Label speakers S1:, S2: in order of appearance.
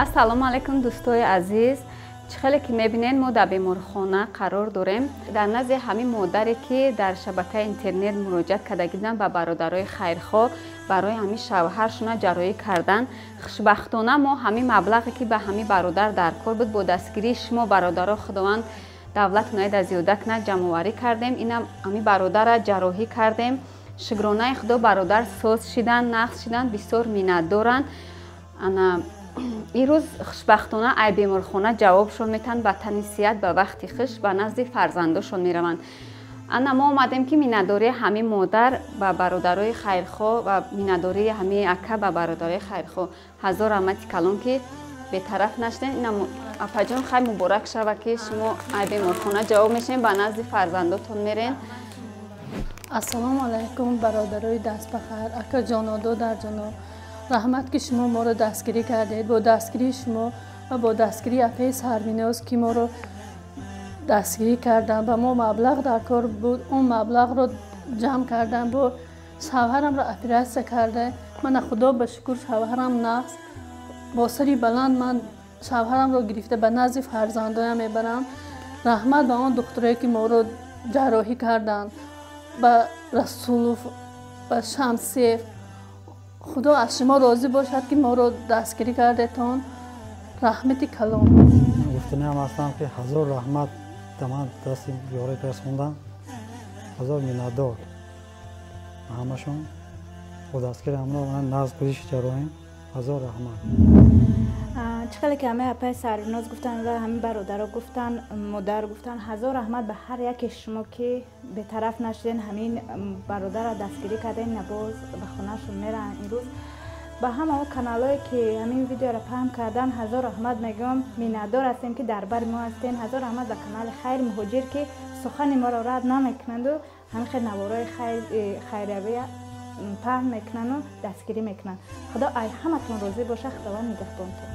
S1: Ассалому алайкум дӯстои азиз. Чӣ хеле ки мебинед, мо дар беморхона қарор дорем. Дар назди ҳамин модаре ки дар шабакаи интернет муроҷиат карда гиданд ба бародарои хайрхоҳ барои ҳамин шавҳаршона ҷарроҳӣ кардан. Хушбахтона мо ҳамин маблағе ки ба ҳамин бародар дар кор буд, бо дастгирии шумо бародаро Худованд давлат наида зиёда кунад, ҷамъоварӣ кардем. Инам ҳамин бародарра ҷарроҳӣ кардем. Шукронаи Худо бародар соз шидан, нақс шидан, бисёр миннатдоранд. Ана имрӯз хушбахтона ай беморхона ҷавобшон метаҳанд, ба тани сиҳат, ба вақти хуш ба назди фарзандошон мераванд. Ана мо омадем ки миннатдории ҳамин модар ба бародарои хайрхоҳ ва миннатдории ҳамин ака ба бародарои хайрхоҳ. Ҳазор раҳмати калон ки бетараф нашудем. Ина апаҷон, хай муборак шава ки шумо ай беморхона ҷавоб мешавем, ба назди фарзандотон мерен.
S2: Ассалому алайкум бародарои дастбахайр, акаҷоно, додарҷоно. Раҳмат ки шумо моро дастгирӣ кардед. Бо дастгирии шумо ва бо дастгирии апаи Сарвиноз ки моро дастгирӣ карданд, ба мо маблағ дар кор буд, он маблағро ҷамъ кардам, бо шавҳарамро оператсия карда. Мана Худо ба шукр шавҳарам нақс, бо сари баланд ман шавҳарамро гирифта ба назди фарзандоям мебарам. Раҳмат ба он духтурое ки моро ҷарроҳӣ карданд, ба Расулов, ба Шамсиев. Худо аз шумо розӣ бошад ки моро дастгирӣ кардетон. Раҳмати калон.
S3: Гуфтаниам ҳастам ки ҳазор раҳмат ба ман дасти ёрӣ расондан, ҳазор миннатдор ҳамашон бо дастгири ҳамроҳ ман нағз гузишти ҷарроҳем. Ҳазор раҳмат.
S4: Чӣ хеле ки ҳамаи апаи Сарвиноз гуфтанд ва ҳамин бародаро гуфтанд, модар гуфтанд, ҳазор раҳмат ба ҳар яке шумо ки бетараф нашуден, ҳамин бародарро дастгирӣ карден, боз ба хонаашон мераванд имрӯз. Ба ҳама он каналҳое ки ҳамин видеоро паҳн кардан, ҳазор раҳмат мегӯям. Миннатдор ҳастем ки дар бари мо ҳастен. Ҳазор раҳмат ба канали Хайр Муҳоҷир ки сухани моро рад намекунанду ҳамин хел наворои хайриявия паҳн мекунанду дастгирӣ мекунанд. Худо ай ҳаматон розӣ боша, Худованд нигаҳбонтон.